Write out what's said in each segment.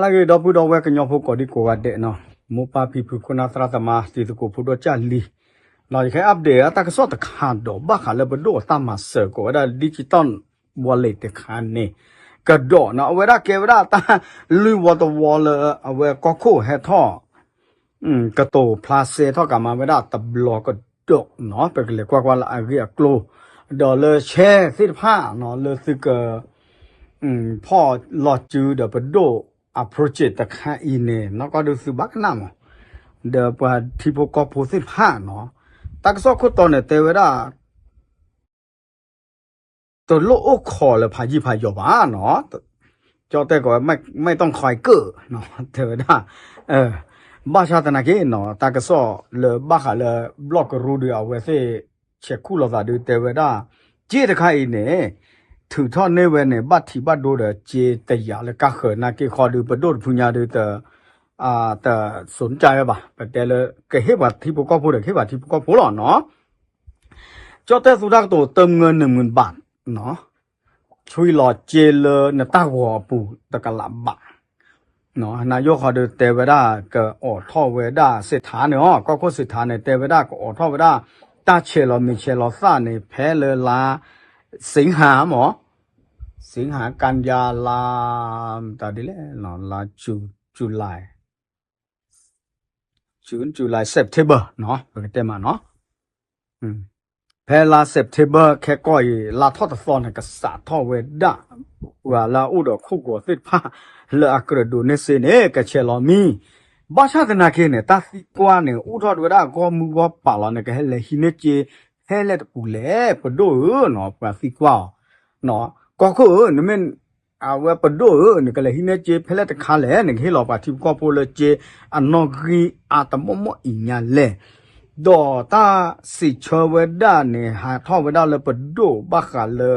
အဂ့ၢ် ဒီပုၢ်ဒီဝဲၢ်ကညီဖိကိးဒံကိးဂၤဒဲးနီၤ, မိၢ်ပၢ်ဖံဖု ခိၣ်နၢ်သရၣ်သမါ တံၤသကိးဖိဒိၣ်ကၢ်လံၤ, ဒီးယကဟဲ update အတၢ်ကစီၣ်တခါဒီး ဘၣ်ဃးလၢပဒိၣ်အတၢ်မၤစၢၤကိးဝဲဒၣ် digital wallet တခါန့ၣ် ကဒီးနီၤ, အဝဲဒၣ်ကဲဝဲဒၣ်တၢ်လုၢ်ဝီတဝီလၢအဝဲကီၢ်ခိၣ်ဟဲထီၣ် ကတိၤဖျါစဲထီၣ်ကးမးဝဲဒၣ်တဘျီကဒီးနီၤ, ပကလဲၤကွၢ်ကွၢ်လၢအဂ့ၢ်အကျိၤ, ဒီးလၢ share သ့ၣ်တဖၣ်နီၤ လၢသုက ဖီၣ်လီၤစုဒီးပဒိၣ်အ project တခါအံၤန့ၣ် နီၢ်ကီၢ်ဒုးသုဘၣ်ကနၣ်မး, ဒီးပှၤထံဖိကီၢ်ဖိသ့ၣ်တဖၣ်နီၤ, တၢ်ကစီၣ်ခိၣ်တီန့ၣ်တဲဝဲဒၣ် တလိၣ်အိၣ်ခိးလၢဖးယံာ်ဖးယီၤဘၣ်နီၤ, ကၠီတဲကိး ไม่ต้องคอยเกอะ တဲဝဲဒၣ်, ဘၣ်ဆၣ်သနာ်က့နီၤ တၢ်ကစီၣ်လၢဘၣ်ဃးလၢ ဘျီၣ်ကရူၢ်ဒုး အဝဲသ့ၣ်ဆဲးခူၣ်လိာ်သးဒုးတဲဝဲဒၣ်, က့တခါအံၤန့ၣ် ထုးထီၣ်န့ၢ်ဝဲန့ၣ် ဘၣ်ထံးဘၣ်ဒိဒီး က့တယာ်လၢကါဃၢၤနာ်က့ဃီဒုး ပဒိၣ်တဖုညါဒုး တ တစူးကါဝဲဘၣ်, ပတဲလၢကဟ့ၣ်ပှၤထံဖိကီၢ်ဖိဒီး ကဟ့ၣ်ပှၤထံဖိကီၢ်ဖိလီၤနီၤ. ကၠီတဲသူတၢ်ကတိၤ เติมเงินหนึ่งหมื่นบาท နီၤ, ဆွံလီၤစ့လၢနတၢ်ဂီၤအပူၤတကလးဘး, နယိၣ်ဃီဒုးတဲဝဲဒၣ် ကအိးထီၣ်ဝဲဒၣ်စ့းထါန့ၣ်အီၤ ကီၢ်ခိၣ်စ့းထါန့ၣ် တဲဝဲဒၣ် ကအိးထီၣ်ဝဲဒၣ် တၢ်ဆဲးလီၤမံၤဆဲးလီၤသၣ်န့ၣ် ဖဲလၢလါ စ့ဟါမး စ့ဟါ ကၣ်ယါ လါ တၢ်ဒ်လဲၣ် လါ July, June, July, September နီၤ ပကတဲမးနီၤ, ဖဲလါ September ခဲကီၢ်အံၤ လါထီၣ်တသီန့ၣ် ကစးထီၣ်ဝဲဒၣ် ပှၤလၢအအိၣ်ဒီးခိၣ်ဂီၤသ့ၣ်တဖၣ် လၢအကြၢးဒိးန့ၢ်စ့န့ၣ် ကဆဲးလီၤမံၤ, ဘၣ်ဆၣ်သနာ်က့န့ၣ် တၢ်သံကွၢ်န့ၣ် အိၣ်ထီၣ်ဝဲဒၣ်ဂီၢ်မုၢ်ဂီၢ်ပာ်လီၤ နကဟဲလဲၤဟံးန့ၢ်စ့ ဖဲလဲၣ်တပူၤလဲၣ် ပဒိၣ်ဧၢနီၤ ပှၤသံကွၢ်အီၤ, ကီၢ်ခိၣ်ဧၢ နမ့ၢ် အဝဲပဒိၣ်ဧၢ နကလဲၤဟံးန့ၢ်စ့ဖဲလဲၣ်တခါလဲၣ် နကဟ့ၣ်လီၤပှၤထံဖိကီၢ်ဖိလၢစ့အနီၣ်ဂံၢ်အါတမီၢ်မီၢ်အံၤညါလဲၣ်, ဒီးတၢ်စံးဆၢဝဲဒၣ်န့ၣ် ဟးထီၣ်ဝဲဒၣ်လၢပဒိၣ်ဘၣ်ဃးလၢ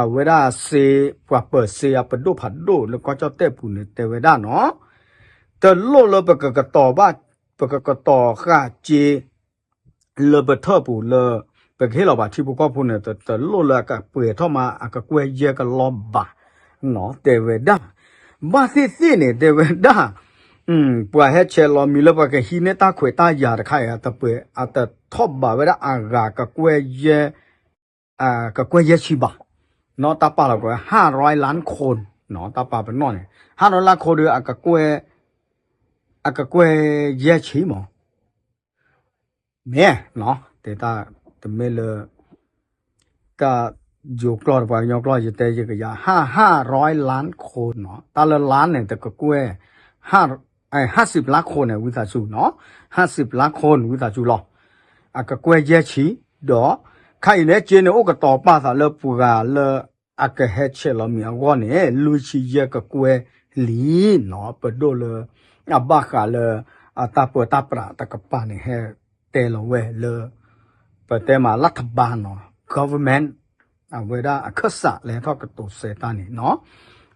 အဝဲဒၣ်စ့ ပှၤပၢၤစ့အပဒိၣ်ဖးဒိၣ်လၢကီၢ်ကၠီၣ်တဲၣ်ပူၤန့ၣ် တဲဝဲဒၣ်နီၤ, တလိၣ်လၢပကကတီၤဘၣ် ပကကတီၤဃာ်စ့ လၢပထၢၣ်ပူၤလၢ ပကဟ့ၣ်လီၤပှၤထံဖိကီၢ်ဖိန့ၣ် တလိၣ်လၢအကပှဲၤထီၣ်မး အကကွဲၢ်ယဲၢ်ကလီဘးနီၤ တဲဝဲဒၣ်, ဘၣ်သ့ၣ်သ့ၣ်န့ၣ် တဲဝဲဒၣ် ပှၤဟဲဆဲးလီၤမံၤလၢပှၤကဟံးန့ၢ်တၢ်ခွဲးတၢ်ယာ်တခါအံၤ တပှဲၤ အတထီၣ်ဘးဝဲဒၣ်အဂၤကကွဲၢ်ယဲၢ် ကကွဲၢ်ယဲၢ်ဆံဘး, နီၤ တၢ်ပာ်လီၤကွဲ ห้าร้อยล้านคน နီၤ တၢ်ပာ်ပနီၣ်န့ၣ် ห้าร้อยล้านคน ဒီး အကကွဲၢ်ယဲၢ်ဆံမး မ့ၢ်နီၤ တဲတၢ်တမ့ၢ်လၢ တၢ်ယိၤကျိာ်တပှၤကညီကျိာ် ယတဲယကယၤ ห้า ห้าร้อยล้านคน နီၤ တၢ်လၢ ล้าน န့ၣ် တကကွဲၢ် ห้า ห้าสิบล้านคน န့ၣ် ဝံသးစူၤနီၤ ห้าสิบล้านคน ဝံသးစူၤလီၤ အကကွဲၢ်ယဲၢ်ဆံ ဒီး ခါအံၤန့ၣ် စ့န့ၣ်အိၣ်ကတီၤပာ်သးလၢပှၤလၢ အကဟဲဆဲးလီၤမံၤအဂီၢ်န့ၣ် လွံၢ်ဆံယဲၢ်ကကွဲၢ်လံနီၤ ပဒိၣ်လၢ အဘၣ်ဃးလၢ အတၢ်ပၢတၢ်ပြးတကပၤန့ၣ် ဟဲတဲလီၤဝဲလၢ ပတဲမးလၢ รัฐบาล နီၤ government အဝဲဒၣ်အခၢၣ်စးလၢဟဲထီၣ်ကတိၤစဲးတၢ်န့ၣ်နီၤ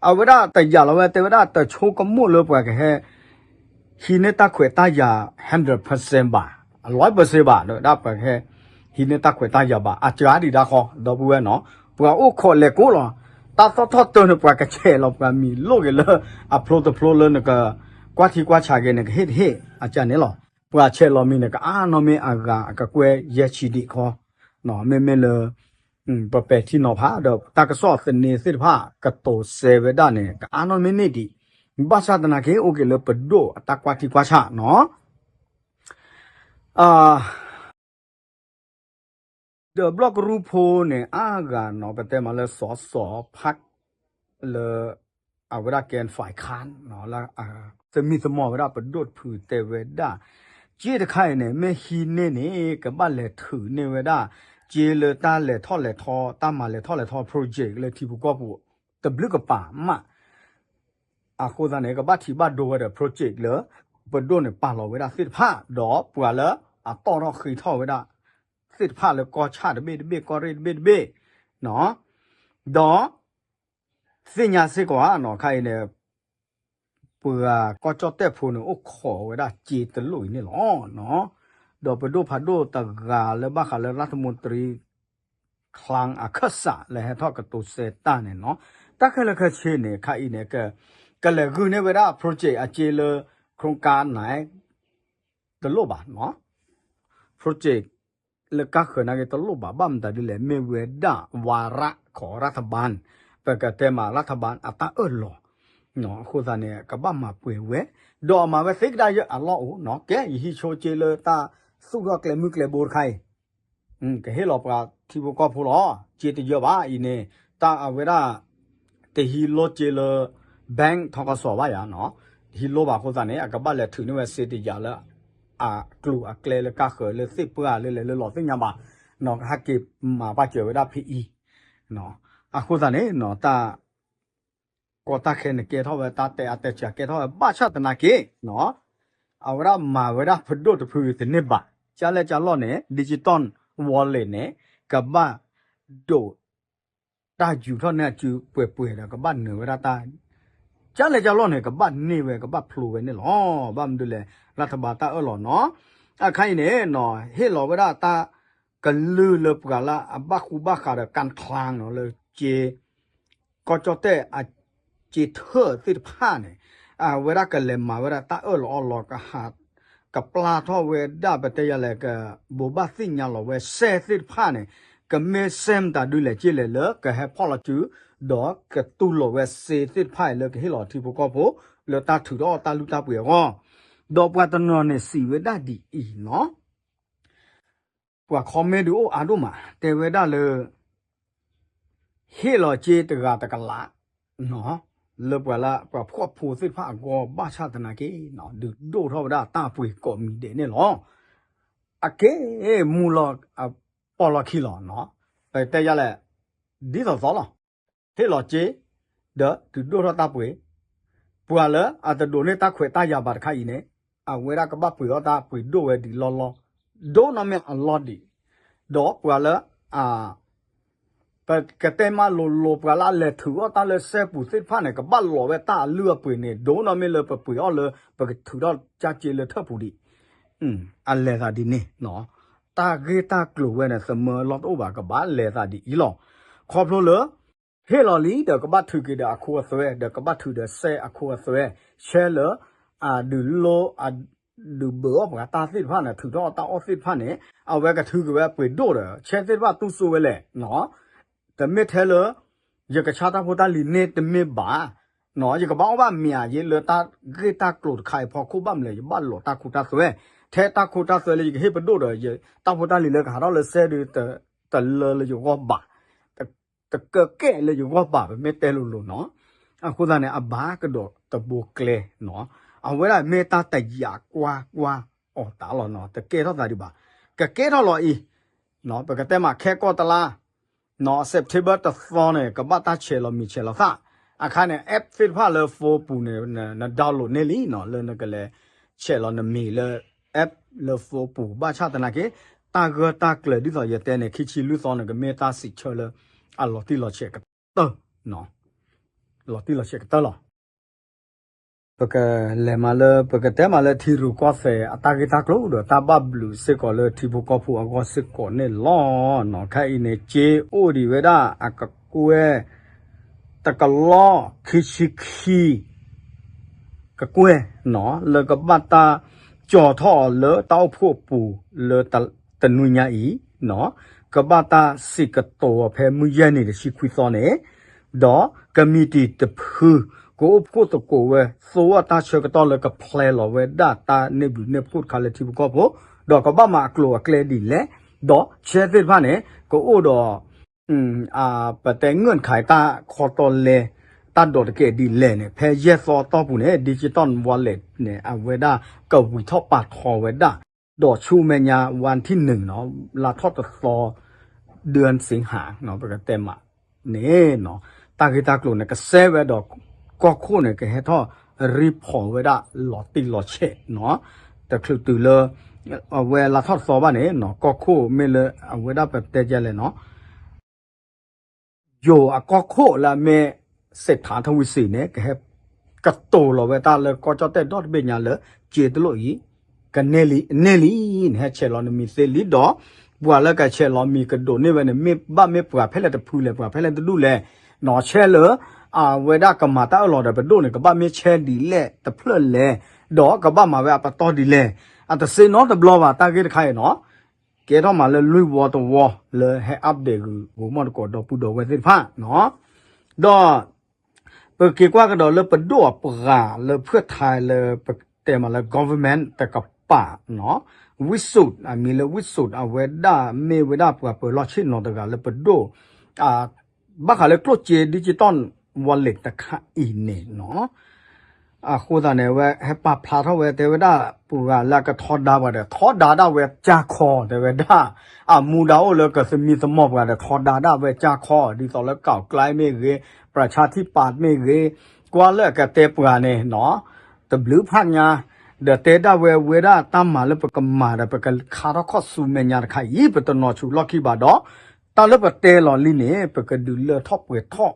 အဝဲဒၣ်တယာ်လီၤဝဲ တဲဝဲဒၣ်တဆိကမိၣ်လၢပှၤကဟဲ ဟံးန့ၢ်တၢ်ခွဲးတၢ်ယာ် hundred percent ဘၣ်, အ ร้อยเปอร์เซ็นต์ ဘၣ်, ဒီးဝဲဒၣ်ပှၤကဟဲ ဟံးန့ၢ်တၢ်ခွဲးတၢ်ယာ်ဘၣ်, အစှၤဒံးဒၣ်ဃီ ဒီပုၢ်ဝဲၢ်နီၤ, ပှၤအိၣ်ခိးလဲၤကိးလီၤ, တၢ်သီၣ်ထီၣ်တၢၢ်န့ၣ် ပှၤကဆဲးလီၤပှၤမံၤလိၣ်က့ၤလၢ အဖျိတဖျိလၢနက ကွၢ်ထံကွၢ်ဆးက့ၤ နကဟ့ၣ်တဟ့ၣ် အစှၤန့ၣ်လီၤ, ပှၤဆဲးလီၤမံၤန့ၣ် ကအါနီၢ်မ့ၢ်အဂၤ အကကွဲၢ်ယဲၢ်ဆံဒံးခီ, မ့မ့ၢ်လၢ ပပဲာ်ထံနီၤဖး ဒီးတၢ်ကစီၣ်သန့သ့ၣ်တဖၣ် ကတိၤစဲဝဲဒၣ်န့ၣ် ကအါနီၢ်မ့ၢ်န့ၢ်ဒံး, ဘၣ်ဆၣ်သနာ်က့ အိၣ်က့ၤလၢပဒိၣ်အတၢ်ကွၢ်ထံကွၢ်ဆးနီၤ, ဒီးဘျီၣ်ကရူၢ်ဖိန့ၣ် အါဂၤနီၤ ပတဲမးလၢ စီၤစီၤဖး လၢ အဝဲဒၣ် แกนฝ่ายค้าน နီၤ လၢ သမံသမိးဝဲဒၣ်ပဒိၣ်တဖုတဲဝဲဒၣ်, စ့တခါအံၤန့ၣ် မ့ၢ်ဟံးန့ၢ်န့ၣ် ကဘၣ်လဲၤထုးန့ၢ်ဝဲဒၣ် စ့လၢတၢ်လဲၤထီၣ်လဲၤထီ တၢ်မၤလဲၤထီၣ်လဲၤထီ project လၢထံဖိကီၢ်ဖိ တဘျုးကပၤမး အဃိသတးန့ၣ် ကဘၣ်ထံးဘၣ်ဒိဝဲဒီး project လၢ ပဒိၣ်န့ၣ်ပာ်လီၤဝဲဒၣ်သ့ၣ်တဖၣ် ဒီးပှၤလၢအတီၣ်ထီၣ်ဃ့ထီၣ်ဝဲဒၣ် သ့ၣ်တဖၣ်လၢကီၢ်ဆၣ်တဘ့ၣ်တဘ့ၣ် ကီၢ်ရ့ၣ်တဘ့ၣ်တဘ့ၣ် ဒီး သ့ၣ်ညါစ့ၢ်ကီးဧါနီၤ ခါအံၤန့ၣ် ပှၤကီၢ်ကၠီၣ်တဲၣ်ဖိန့ၣ် အိၣ်ခိးဝဲဒၣ်စ့တလိၣ်အံၤန့ၣ်လီၤ. ဒီးပဒိၣ်ဖးဒိၣ်တဂၤလၢဘၣ်ဃးလၢ รัฐมนตรีคลัง အခၢၣ်စးလၢဟဲထီၣ်ကတိၤစဲးတၢ်န့ၣ်နီၤ တၢ်ခဲလၢာ်ခဲဆ့န့ၣ် ခါအံၤန့ၣ် က ကလဲၤဂုာ်န့ၢ်ဝဲဒၣ် project အစ့လၢ โครงการ န့ၣ် တလိၣ်ဘၣ်နီၤ. project လၢကါဃၢၤနာ်က့တလိၣ်ဘၣ် ဘၣ်မတၤဒ်လဲၣ် မ့ၢ်ဝဲဒၣ် วาระของรัฐบาล ပကတဲမး รัฐบาล အတၢ်အၢၣ်လီၤ. အဃိသတးန့ၣ် ကဘၣ်မၤပှဲၤဝဲ ဒီးအမၤဝဲသ့ကဒါယၢ်အလီၢ်အိၣ်နီၤ. ကဲ ယဟံးဆိက့လၢတၢ်သူၣ်ထီၣ်ကျဲမုၢ်ကျဲဘိတခါအံၤ ကဟ့ၣ်လီၤပှၤထံဖိကီၢ်ဖိလီၤ. စ့တယၢဘၣ်အံၤန့ၣ် တၢ်အဝဲဒၣ် တဟံးလိက့လၢ bank ထီကီၢ်စီၤဘၣ်ယၤနီၤ. တဟံးလိဘၣ်အဃိသတးန့ၣ် အကဘၣ်လဲၤထုးန့ၢ်ဝဲစ့တယၢလၢ အကျိၤအကျဲလၢကါဃၢၤလၢသ့ၣ်ပှၢ်လၢလဲၤလၢလီၤသ့ၣ်ညါဘၣ်နီၤ. ကဟဲက့ၤမၤဘၣ်စၢၤဝဲဒၣ်ဖဲအံၤ အဃိသတးန့ၣ်နီၤ တၢ် ကီတၢ်ခဲန့ၣ်ကဲထီၣ်ဝဲ တၢ်တဲအါတဲစှၤကဲထီၣ်ဝဲ ဘၣ်ဆၣ်သနာ်က့နီၤ အဝဲဒၣ်မၤဝဲဒၣ်ပဒိၣ်တဖုတန့ၢ်ဘၣ်. ကၢ်လဲၣ်ကၢ်လီၢ်န့ၣ် digital wallet န့ၣ် ကဘၣ်ဒိး တၢ်ယူၤထီၣ်န့ၢ်အစုပှဲၤပှဲၤဒီး ကဘၣ်နၢၤဝဲဒၣ်တၢ် ကၢ်လဲၣ်ကၢ်လီၢ်န့ၣ် ကဘၣ်န့ၢ်ဝဲ ကဘၣ်ဖျိဝဲန့ၣ်လီၤ. ဘၣ်မနုၤလဲၣ် လၢထဘၣ်တၢ်အၢၣ်လီၤနီၤ. အခါအံၤန့ၣ်နီၤ ဟ့ၣ်လီၤဝဲဒၣ်တၢ်ကလုၢ်လၢပှၤလၢအဘၣ်ဃူဘၣ်ဃးဒီး ကၣ်ချၣ်နီၤ လၢက့ ကီၢ်ကၠီၣ်တဲၣ်အက့ထၢၣ်သ့ၣ်တဖၣ်န့ၣ် အဝဲဒၣ်ကလဲၤမၤဝဲဒၣ်တၢ်အၢၣ်လီၤအီလီၤ ကဟး ကပျၢ်ထီၣ်ဝဲဒၣ် ပတဲယၤလဲၣ် ကဘိးဘၣ်သ့ၣ်ညါလီၤဝဲစဲသ့ၣ်တဖၣ်န့ၣ် ကမ့ၢ်စဲမတၤဒုလဲၣ်က့လဲၣ်လၢကဟဲဖီၣ်လီၤစု ဒီးကတူၢ်လိာ်ဝဲစ့သ့ၣ်တဖၣ်အံၤလၢကဟ့ၣ်လီၤထံဖိကီၢ်ဖိ လၢတၢ်ထုးထီၣ်တၢ်လုၢ်တၢ်ပှ့ၤအဂီၢ် ဒီးပှၤတနီၤန့ၣ်စံးဝဲဒၣ်ဒ်အံၤနီၤ ပှၤ comment ဒုးအိၣ်အါဒိၣ်မး တဲဝဲဒၣ်လၢ ဟ့ၣ်လီၤစ့တဂၤတကလး လၢပှၤလၢပှၤဖှီၣ်ဖိသ့ၣ်တဖၣ်အဂီၢ် ဘၣ်ဆၣ်သနာ်က့ ဒုးဒိၣ်ထီၣ်ဝဲဒၣ်တၢ်ပှ့ၤကိးမံၤဒဲးန့ၣ်လီၤ. အက့မူလီၤ ပီၢ်လီၢ်ခံလီၤနီၤ. ပတဲယၤလဲၣ် ဒ်သိးသိးလီၤ. ဟ့ၣ်လီၤစ့ ဒီးဒုးဒိၣ်ထီၣ်တၢ်ပှ့ၤ ပှၤလၢအတဒိးန့ၢ်တၢ်ခွဲးတၢ်ယာ်ဘၣ်တခါအံၤန့ၣ် အဝဲဒၣ်ကဘၣ်ပှ့ၤအီၣ်တၢ်ပှ့ၤဒိၣ်ဝဲဒံးလီၢ်လီၢ် ဒိၣ်နီၢ်မ့ၢ်အလီၢ်ဒံး ဒီးပှၤလၢ ပကတဲမးလိၤလိၤ ပှၤလၢအလဲၤထုးအီၣ်တၢ်လၢစဲပူၤသ့ၣ်တဖၣ်န့ၣ် ကဘၣ်လီၤဝဲတၢ်အလုၢ်အပှ့ၤန့ၣ် ဒိၣ်နီၢ်မ့ၢ်လၢပပှ့ၤအီၣ်လၢ ပကထုးထီၣ်ကၢ်စ့လၢထၢၣ်ပူၤဒံး အလဲၤသးဒ်န့ၣ်နီၤ. တၢ်ဂ့ၢ်တၢ်ကျိၤဝဲန့ၣ် သမၢလီၢ်တအိၣ်ဘၣ် ကဘၣ်လဲၤသးဒ်အံၤလီၤ. ခီဖျိလၢ ဟ့ၣ်လီၤလံဒီးကဘၣ်ထုးက့ၤဒီးအခိအသွဲ ဒီးကဘၣ်ထုးဒီးစဲအခိအသွဲ ဆဲလၢ အဒုးလိ အဒုးဘၢအီၣ်ပှၤတၢ်သ့ၣ်တဖၣ်န့ၣ် ထုးထီၣ်တၢ်အီၣ်သ့ၣ်တဖၣ်န့ၣ် အဝဲကထုးက့ၤဝဲအပှ့ၤဒိၣ်ဒီး ဆဲသ့ၣ်တဖၣ်တူၢ်စိဝဲလဲၣ်နီၤ. တမ့ၢ်ထဲလၢ ယကဆါတၢ်ဖိတၢ်လံၤန့ၣ်တမ့ၢ်ဘၣ် ယကဘၣ်အီၣ်ဘၣ်မ့ၤဧါ ယဲလၢတၢ်ဂ့ၢ်တၢ်ကျိၤတခါအံၤဖီခိၣ် ဘၣ်မနုၤလဲၣ် ယဘၣ်လိးတၢ်ခိတၢ်သွဲ ထဲတၢ်ခိတၢ်သွဲလၢယကဟ့ၣ်ပဒိၣ်ဒီး ယတၢ်ဖိတၢ်လံၤလၢကဟးထီၣ်လၢစဲဒုး တလၢလၢယဂီၢ်ဘၣ် တကၢကဲလၢယဂီၢ်ဘၣ် ပမ့ၢ်တဲလိၤလိၤနီၤ. အဃိသတးန့ၣ် အဘၣ်ကဒီးတဘိကျဲနီၤ. အဝဲဒၣ်မ့ၢ်တၢ်တယာ်ကွၢ်ကွၢ်အီၤတၢ်လီၤနီၤ တကဲထီၣ်သးဒံးဘၣ် ကကဲထီၣ်လီၤအံၤ ပကတဲမးခဲကီၢ်တလါ September တသီန့ၣ် ကဘၣ်တၢ်ဆဲးလီၤမံၤဆဲးလီၤသၣ် အခါန့ၣ် app သ့ၣ်တဖၣ်လၢ phone ပူၤန့ၣ် န download န့ၢ်လံနီၤ လၢနကလဲၤဆဲးလီၤနမံၤလၢ app လၢ phone ပူၤ ဘၣ်ဆၣ်သနာ်က့ တၢ်ဂၢၢ်တၢ်ကျၢၤဒ်သိးယတဲန့ၣ် ခံဆံလွံၢ်သီန့ၣ် ကမ့ၢ်တၢ်စံးဆၢလၢ အလီၤတံၢ်လီၤဆဲးကတၢၢ် လီၤတံၢ်လီၤဆဲးကတၢၢ်လီၤ. ပကလဲၤမးလၢ ပကတဲမးလၢထံရူၢ်ကီၢ်သဲးအတၢ်ဂ့ၢ်တၢ်ကျိၤဒီးတၢ်ဘၣ်ဘျုးစ့ၢ်ကီးလၢထံဖိကီၢ်ဖိအဂီၢ်စ့ၢ်ကီးန့ၣ်လီၤ. ခဲအံၤန့ၣ် စ့အိၣ်ဒံးဝဲဒၣ်အကကွဲၢ် တကလီၢ်ခံဆံခံ ကကွဲၢ်နီၤ လၢကဘၣ်တၢ်ကၠီၤထီၣ်အီၤလၢတၢ်အိၣ်ဖှိၣ်အပူၤလၢတနွံညါအံၤနီၤ ကဘၣ်တၢ်စံးကတိၤအီၤဖဲမုၢ်ယဲၢ်နံၤတဆံခွံသီန့ၣ် ဒီးကမံးတံာ်တဖု ကအိၣ်ဖှိၣ်သကိးဝဲ သိအီၣ်တၢ်ဆၢကတီၢ်လၢကဖျဲလီၤဝဲဒၣ်တၢ်န့ၢ်ဘျုးန့ၢ်ဖှိၣ်တခါလၢထံဖိကီၢ်ဖိ ဒီးကဘၣ်မၤအကျိၤအကျဲဒ်လဲၣ် ဒီးဆဲသ့ၣ်တဖၣ်န့ၣ် ကအိၣ်ဒီး ပတဲငိၢ်ခးတၢ်ခီတီလဲ တၢ်ဒိးတကဲးဒ်လဲၣ်န့ၣ် ဖဲယဲၢ်သီအတီၢ်ပူၤန့ၣ် digital wallet န့ၣ် အဝဲဒၣ်ကဝံၤထီၣ်ပာ်ထီဝဲဒၣ် ဒီးဆူမဲာ်ညါ วันที่หนึ่งနီၤ လါထီၣ်တသီ เดือนสิงหา ပကတဲမးန့ၣ်နီၤ တၢ်ဂ့ၢ်တၢ်ကျိၤန့ၣ် ကစဲဝဲဒီး ကီၢ်ခိၣ်န့ၣ် ကဟဲထီၣ် report ဝဲဒၣ်လီၤတံၢ်လီၤဆဲးနီၤ တချုးတုၤလၢ အဝဲလါထီၣ်တသီဘၣ်န့ၣ်နီၤ ကီၢ်ခိၣ်မ့ၢ်လၢအဝဲဒၣ်ပတဲဒ်လဲၣ်နီၤ ယိၤအကီၢ်ခိၣ်လၢအမ့ၢ် စ့းထးထဝံစံးန့ၣ် ကဟဲ ကတိၤလီၤဝဲတၢ်လၢကီၢ်ကၠီၣ်တဲၣ်ဒီတဘ့ၣ်ညါလၢ စ့တလိၣ်အံၤ ကန့ၢ်လံ န့ၢ်လံ နဟဲဆဲးလီၤနမံၤသ့လံဒီး ပှၤလၢကဆဲးလီၤမံၤကဒိးန့ၢ်ဝဲန့ၣ် မ့ၢ်ဘၣ်မ့ၢ်ပှၤဖဲလဲၣ်တဖုလဲၣ် ပှၤဖဲလဲၣ်တဒူၣ်လဲၣ် နီၤ ဆဲလၢ အဝဲဒၣ်ကမၤတၢ်အၢၣ်လီၤဒီးပဒိၣ်န့ၣ် ကဘၣ်မ့ၢ်ဆဲဒ်လဲၣ်တဖျၢၣ်လဲၣ်, ဒီးကဘၣ်မၤဝဲအပတီၢ်ဒ်လဲၣ်, အတစ့နီတဘျီဘၣ်တၢ်ဂ့ၢ်တခါအံၤနီၤ, ကဲထီၣ်မးလၢလွံၢ်ဝီတဝီလၢဟဲ update ဂုာ်ဂုာ်မီၢ်တကိးဒီပုၢ်ဒီဝဲၢ်သ့ၣ်တဖၣ်နီၤ, ဒီး ပက့ၤကွၢ်ကဒီးလၢပဒိၣ်အပှၤလၢဖုၣ်ထးလၢပတဲမးလၢ government တကပၤနီၤ, ဝံၣ်စိး အမံၤလၢဝံၣ်စိး အဝဲဒၣ်မ့ၢ်ဝဲဒၣ်ပှၤပၢၤလီၢ်ဆ့ၣ်နီၤတဂၤလၢပဒိၣ် ဘၣ်ဃးလၢကျိၣ်စ့ digital wallet တခါအံၤန့ၣ်နီၤ, အဃိသတးန့ၣ် အဝဲဟဲပာ်ဖျါထီၣ်ဝဲတဲဝဲဒၣ် ပှၤလၢအကထီဒါပှၤဒီး ထီဒါဒၣ်ဝဲကၢ်ခီ တဲဝဲဒၣ်, အမူဒါအိၣ်လၢကသမံသမိးပှၤဒီး ထီဒါဒၣ်ဝဲကၢ်ခီ ဒ်သိးလၢ ကီၢ်ကျဲမ့ၢ်ဂ့ၤ, ပြၢၣ်ဆါထံပာ်မ့ၢ်ဂ့ၤ, ကွၢ်လၢအကတဲပှၤန့ၣ်နီၤ, တဘျုးဖးညါ, ဒီးတဲဒၣ်ဝဲဝဲဒၣ်တၢ်မၤလၢပကမၤဒီး ပကခါထီၣ်ခီၣ်ဆူမဲာ်ညါတခါအံၤ ပတနီၤဆူးလီၢ်ခံဘၣ်ဒီး တၢ်လၢပတဲလီၤလံန့ၣ် ပကဒုးလၢထီၣ်ပှဲၤထီၣ်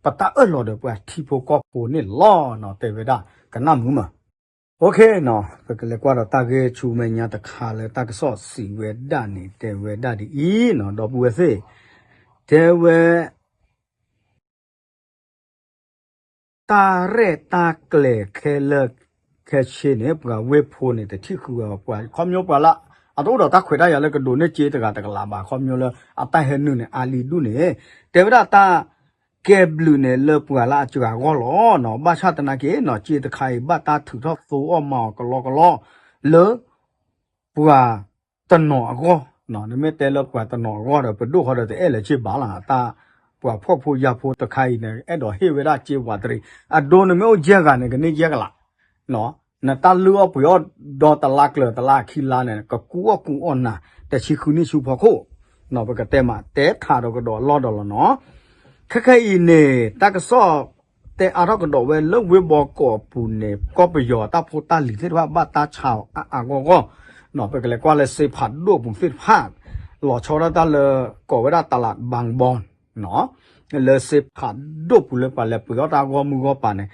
ပတၢ်အၢၣ်လီၤဒီးပှၤထံဖိကီၢ်ဖိန့ၣ်လီၤနီၤ, တဲဝဲဒၣ်ကနၣ်မုာ်မး. ပကလဲၤကွၢ်ဒီးတၢ်ဂ့ၢ်ဆူမဲာ်ညါတခါလၢ တၢ်ကစီၣ်စံးဝဲဒၣ်န့ၣ် တဲဝဲဒၣ်ဒ်အံၤနီၤ, ဒီပုၢ်ဝဲၢ်သ့ၣ်, တဲဝဲ တၢ်ရဲၣ်တၢ်ကျဲၤခဲလၢာ်ခဲဆ့န့ၣ် ပှၤဝ့ၢ်ဖိန့ၣ် တထံၣ်ဃုာ်ဝဲ ပှၤခီပညီပှၤလၢ အတအိၣ်ဒီးတၢ်ခွဲးတၢ်ယာ်လၢကဒိးန့ၢ်စ့တဂၤတကလးဘၣ် ခီပညီလၢအတၢ်ဟဲနုာ်န့ၣ် အါလံဒူၣ်န့ၣ် တဲဝဲဒၣ်တၢ်ကဲဘျုးန့ၣ်လၢပှၤလၢအစှၤအဂီၢ်လီၤ. ဘၣ်ဆၣ်သနာ်က့နီၤ စ့တခါအံၤ ဘၣ်တၢ်ထုးထီၣ်သိအီၣ်မၤအီၤကလီကလီ လၢ ပှၤတနီၤအဂီၢ်, နမ့ၢ်တဲလၢပှၤတနီၤအဂီၢ်ဒီး ပဒိၣ်ဃီဒီးတအဲၣ်လၢၤစ့ဘၣ်လီၤ. တၢ်ပှၤဖှီၣ်ဖိယာ်ဖိတခါအံၤန့ၣ် အဲၣ်ဒိးဟ့ၣ်ဝဲဒၣ်စ့ဝးတရံး, အဒိန့ၣ်မ့ၢ်အိၣ်ယဲၢ်ဂၤန့ၣ် ကန့ၢ်ယဲၢ်ကလး, နတၢ်လုၢ်အီၣ်ပှ့ၤအီၣ်ဒီတလါကျၢၤတလါခံလါန့ၣ် ကကူအီၣ်ကူအီၣ်နၤ တဆံဃုနံၣ်ဆူဖီခိၣ်, ပကတဲမး တဲထးဒီးကဒီးအလီၢ်ဒီးလီၤနီၤ. ခဲခဲအံၤန့ၣ် တၢ်ကစီၣ် တဲအါထီၣ်ကဒီးဝဲလၢဝ့ၢ်ဘီကီးအပူၤန့ၣ် ကီၢ်ပယီၤတၢ်ဖိတၢ်လံၤသ့ၣ်တဖၣ် ဘၣ်တၢ်ဆါအီၤအါအါဂီၢ်ဂီၢ်, ပကလဲၤကွၢ်လၢစ့ဖးဒိၣ်ပူၤသ့ၣ်တဖၣ်, လီၤဆီဒၣ်တၢ်လၢ ကိးဝဲဒၣ်တလးဘၣ်ဘီ လၢစ့ဖးဒိၣ်ပူၤလၢပှၤလဲၤပှ့ၤအီၣ်တၢ်ဂီၢ်မုၢ်ဂီၢ်ပၤန့ၣ်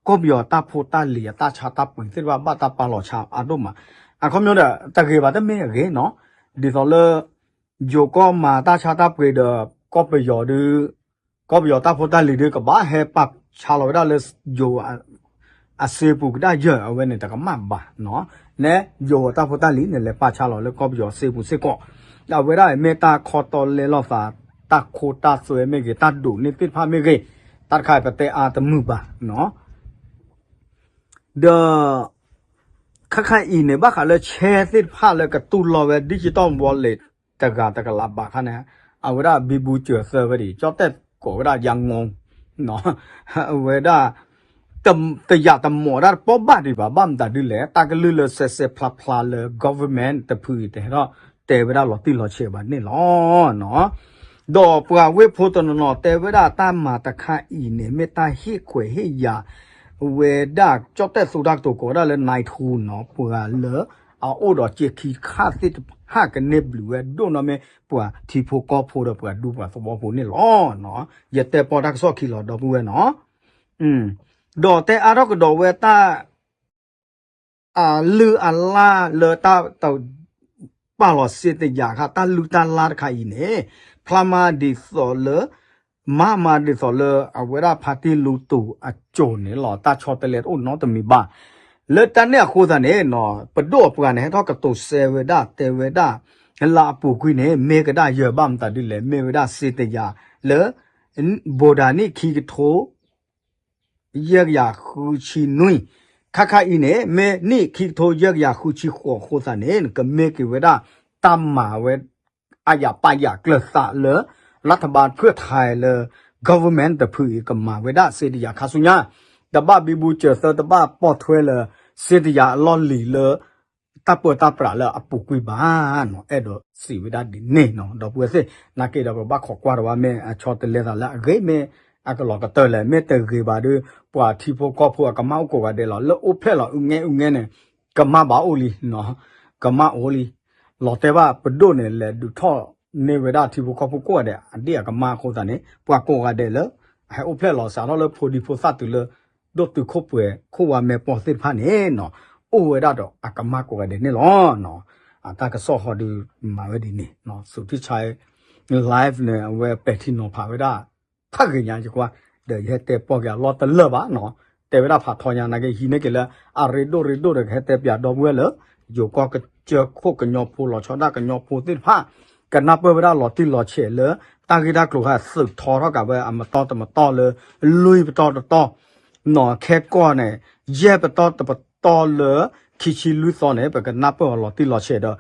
ကီၢ်ပယီၤတၢ်ဖိတၢ်လံၤအတၢ်ဆါတၢ်ပှ့ၤသ့ၣ်တဖၣ် ဘၣ်တၢ်ပာ်လီၤဆါအါဒိၣ်မး, အခီပညီဒီး တဂ့ၤဘၣ်တမ့ၢ်အဂ့ၤနီၤ, ဒ်သိးလၢ ယိၤကီၢ်မၤတၢ်ဆါတၢ်ပှ့ၤဒီး ကီၢ်ပယီၤဒုး ကီၢ်ပယီၤတၢ်ဖိတၢ်လံၤဒုး ကဘၣ်ဟဲပာ်ဆါလီၤဝဲဒၣ်လၢယိၤ အစ့ပူၤကဒါယၢ် အဝဲန့ၣ် တကမၣ်ဘၣ်နီၤ, နဲယိၤတၢ်ဖိတၢ်လံၤန့ၣ် လဲၤပာ်ဆါလီၤလၢကီၢ်ပယီၤစ့ပူၤစ့ၢ်ကီး, အဝဲဒၣ်မ့ၢ်တၢ်ခီတီလဲလိာ်သး တၢ်ခိတၢ်သွဲမ့ၢ်ဂ့ၤ တၢ်ဒိးန့ၢ်သ့ၣ်တဖၣ်မ့ၢ်ဂ့ၤ, တၢ်တခါပတဲအါတမုာ်ဘၣ်နီၤ, ဒီး ခဲခဲအံၤန့ၣ် ဘၣ်ဃးလၢ chain သ့ၣ်တဖၣ်လၢကတူၢ်လိာ်ဝဲ digital wallet တဂၤတကလးဘးခါန့ၣ် အဝဲဒၣ်ဘံဘူစၢၤသၢဝဲဒၣ် ကၠီၣ်တဲၣ်ကိးဝဲဒၣ် ယၤငီ အဝဲဒၣ် တယာ်တမီၢ်ဒၣ်တပီၢ်ဘၣ်ဒံးဘၣ် ဘၣ်မတၤဒ်လဲၣ် တၢ်ကလုၢ်လၢစဲးစဲးဖျါဖျါလၢ government တဖုအံၤ တဟဲထီၣ် တဲဝဲဒၣ်လီၤတံၢ်လီၤဆဲးဘၣ်န့ၣ်လီၤ. ဒီးပှၤဝ့ၢ်ဖိတနီၤနီၤတဲဝဲဒၣ်တၢ်မၤတခါအံၤန့ၣ် မ့ၢ်တၢ်ဟ့ၣ်ခွဲးဟ့ၣ်ယာ် ဝဲဒၣ်ကၠီၣ်တဲၣ်သူတၢ်ကတိၤ ကိးဝဲဒၣ်လၢ နၢၤထူနီၤ ပှၤလၢအအိၣ်ဒီးစ့ခံတခါသ့ၣ်တဖၣ် ကန့ၢ်ဘျုးဝဲဒိၣ်နီၢ်မ့ၢ်ပှၤထံဖိကီၢ်ဖိဒီးပှၤဒူပှၤသဝီဖိန့ၣ်လီၤ. ယတဲပီၢ်တၢ်ကစီၣ်ခံလီၤ ဒီပုၢ်ဝဲၢ်နီၤ. ဒီးတဲအါထီၣ်ကဒီးဝဲတၢ် အလုၢ်အလၢ်လၢတၢ် ပာ်လီၤစ့တယာ်ခါ တၢ်လုၢ်တၢ်လၢ်တခါအံၤန့ၣ် ဖျါမးဒ်သိးလၢ မၤမးဒ်သိးလၢအဝဲဒၣ်ဖါတံၢ်လူတူၢ်အစိၤန့ၣ်လီၤ. တၢ်ဆီတလဲတအိၣ်နီတမံၤဘၣ်. လၢတၢ်န့ၣ်အဃိသတးန့ၣ် ပဒိၣ်အပှၤန့ၣ် ဟဲထီၣ်ကတိၤစဲဝဲဒၣ် တဲဝဲဒၣ် လၢအပူၤကွံာ်န့ၣ် မ့ၢ်ကဒၣ်ယၢၤဘၣ်မတၤဒ်လဲၣ် မ့ၢ်ဝဲဒၣ်စ့တယာ်လၢ ဘိးဒၣ်နံၣ်ခံကထိ ယဲၢ်ကယၤဃုဆံနွံ, ခါခါအံၤန့ၣ် မ့ၢ်နံၣ်ခံကထိယဲၢ်ကယၤဃုဆံဃိးအဃိသတးန့ၣ် ကမ့ၢ်က့ၤဝဲဒၣ် တၢ်မၤဝဲ အယၤပာ်ယၤကျၢၤသးလၢ လၢထဘၣ်ဖုၣ်ထါလၢ government တဖုအံၤ ကမၤဝဲဒၣ်စ့တယာ်ခါဆူညါ, တဘၣ်ဘံဘူစၢၤသၢ တဘၣ်ပိာ်ထွဲလၢ စ့တယာ်အလီၢ်လံၤလၢ တၢ်ပၢတၢ်ပြးလၢအပူၤကွံာ်ဘၣ်နီၤ, အဲၣ်ဒိးစံးဝဲဒၣ်ဒ်န့ၣ်နီၤ, ဒီပုၢ်ဝဲၢ်သ့ၣ် နာ်က့ဒီးပဘၣ်ခိးကွၢ်တဝါ မ့ၢ်အဆီတလဲသးလၢအဂ့ၤ မ့ၢ်အကလီၤကတၢၢ်လဲၣ်, မ့ၢ်တဂ့ၤဘၣ်ဒီး ပှၤထံဖိကီၢ်ဖိအကမၣ်အိၣ်ကိးဂၤဒဲးလီၤ, လၢအိၣ်ဖျဲၣ်လီၤ အုငဲအုငဲန့ၣ် ကမၣ်ဘၣ်အိၣ်လံနီၤ, ကမၣ်အိၣ်လံ, လီၤတဲာ်ဘၣ်ပဒိၣ်န့ၣ် လဲၤဒုးထီၣ်န့ၢ်ဝဲဒၣ်ထံဖိကီၢ်ဖိကိးဂၤဒဲး အဒ့ၣ်အကမၣ်အဃိသတးန့ၣ် ပှၤကိးဂၤဒဲးလၢ ဟဲအိၣ်ဖျဲၣ်လီၤစးထီၣ်လၢဖိဒံဖိသၣ်တုၤလၢ ဒိၣ်တုာ်ခိၣ်ပှဲၤခိၣ်ဝါမဲာ်ပီၢ်သ့ၣ်တဖၣ်န့ၣ်နီၤ, အိၣ်ဝဲဒၣ်ဒီးအကမၣ်ကိးဂၤဒဲးန့ၣ်လီၤ. အတၢ်ကစီၣ်ဟီဒုးမၤဝဲဒ်န့ၣ်, သုးထံဆါ live န့ၣ် အဝဲပဲာ်ထံနီၤဖးဝဲဒၣ် ဖးဂ့ၤညါယကွၢ် ဒီးယဟဲတဲပီၢ်က့ၤအလီၢ်တလၢာ်ဘၣ်နီၤ, တဲဝဲဒၣ်ဖးထီညါနာ်က့ ဟံးန့ၢ်က့ၤလၢအရ့ဒိၣ်ရ့ဒိၣ်ဒီး ကဟဲတဲပၠးဒီပုၢ်ဝဲၢ်လၢ ယိၤကီၢ်ကစၢၢ်ခိၣ်ကညီဖိ လီၤဆီဒၣ်ကညီဖိသ့ၣ်တဖၣ် ကနၢ်ပၢၢ်ဝဲဒၣ်လီၤတံၢ်လီၤဆဲးလၢ တၢ်ဂ့ၢ်တၢ်ကျိၤဟဲသုးထီထီၣ်ကးဝဲအမတီၢ်တမတီၢ်လၢ လွံၢ်ပတီၢ်တတီၢ် နီၤခဲကီၢ်န့ၣ် ယဲၢ်ပတီၢ်တပတီၢ်လၢ ခံဆံလွံၢ်သီန့ၣ် ပကနၢ်ပၢၢ်အီၤလီၤတံၢ်လီၤဆဲးဒီး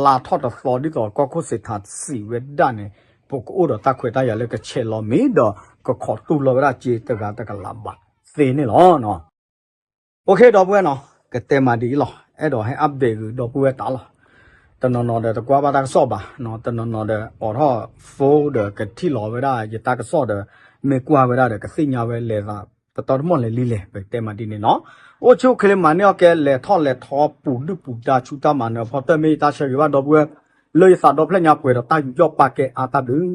လါထီၣ်တသီဒ်သိးကီၢ်ခိၣ်စံးထါစံးဝဲဒၣ်န့ၣ် ပကအိၣ်ဒီးတၢ်ခွဲးတၢ်ယာ်လၢကဆဲးလီၤမ့ၤဒီး ကခိးတူၢ်လိာ်ဝဲဒၣ်စ့တဂၤတကလးဘးသ့န့ၣ်လီၤ. OK ဒီပုၢ်ဝဲၢ်နီၤ, ကတဲမးဒ်အံၤလီၤ, အဲၣ်ဒိးဟဲ update ဂုာ်ဒီပုၢ်ဝဲၢ်တၢ်လီၤ. တနီၤနီၤဒီးတကွၢ်ဘၣ်တၢ်ကစီၣ်ဘၣ်, တနီၤနီၤဒီးအိးထီၣ် phone ဒီးကထံၣ်လီၤဝဲဒၣ်ယတၢ်ကစီၣ်ဒီး မ့ၢ်ကွၢ်ဝဲဒၣ်ဒီးကသ့ၣ်ညါဝဲလဲၤသး တတီတမီၢ်လဲၤလံလဲၣ် ပကတဲမးဒ်န့ၣ်နီၤ. အိၣ်ဆူၣ်အိၣ်ချ့မၤန့ၢ်အီၣ်ကဲ လဲၤထီၣ်လဲၤထီပူၤဒုၣ်ပူၤဒါဆူတၢ်မၤနၢၤအဖီတၢၢ် မ့ၢ်ယတၢ်ဆၢဂ့ၤဘၣ်ဒီပုၢ်ဝဲၢ် လၢယသးဒီဖျၢၣ်ညါပှဲၤဒီးတၢ်ယူးယီၣ်ပာ်ကဲအါတၢ်ဘျုး